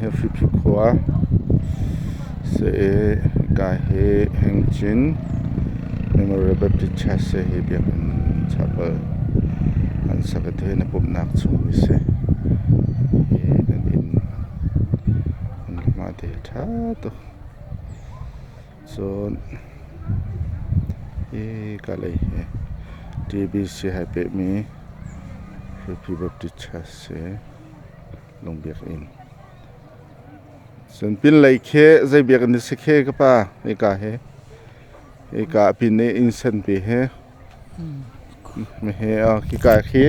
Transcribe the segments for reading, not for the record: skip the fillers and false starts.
Hi Hriphi khua si i hika hi Hengcin Memorial Baptist Church si hi biakinn chapel an sak i tuhi na pumhnak chung hi si. Hi nan inn an hma te hi ṭha tuk. Cun hi ka lei hi TBC hai pehmi Hriphi Baptist Church si. Lung biakinn. Cun pinlei khi zei biakinn si khi ka pa hika hi hika pin i inn senpi hi hi khika khi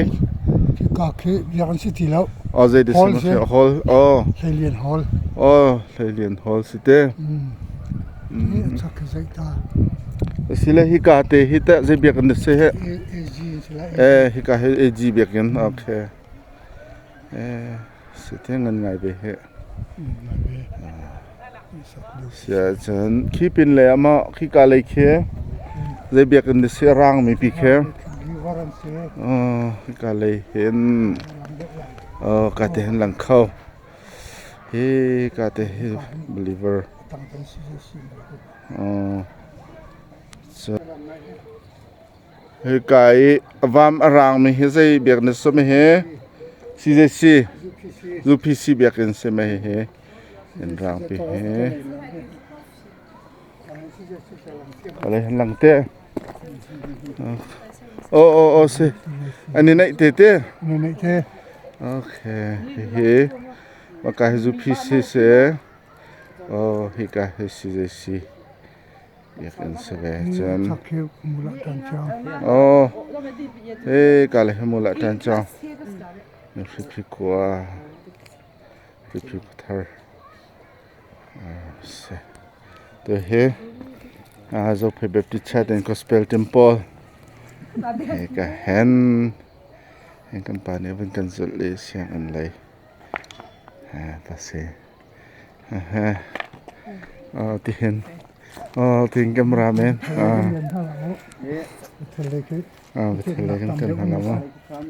Khika khi biakinn si ti lo. Oh zei Hall si. Hall oh Hleilian Hall. Oh Hleilian Hall si te. Hi a chak khi zei ta. Asile hika te hi teh zei biakinn si he? AG si la. Eh hika hi AG biakinn okay. Si ngan ngai ve he. Sia cun khi pin lei ah maw khika lei khi zei biakinn dah si a rangmi pi khi hika lei hin ka te hin lang kho hi ka te hi believer Hika i a vam a raangmi hi zei biakinn a si maw hi? CJC UPC biakinn si maw hihi? Inn raangpi hi. Alei han lang te. Oh oh oh si. An i naih te te. An i naih te. Okay. Hihi maka hi UPC si. Oh hika hi CJC. Biakinn si ve cun. Oh, he ka le hmul ah ṭan cang. Na hriphi khua, hriphi khuathar. Si. Tu hi Zophei Baptist Church and Gospel Temple. He ka hen hen kan pa nih van kan zulh i sianginn lei. Ta si. Tihin tihin cameraman. Thil le kan kan hna lo.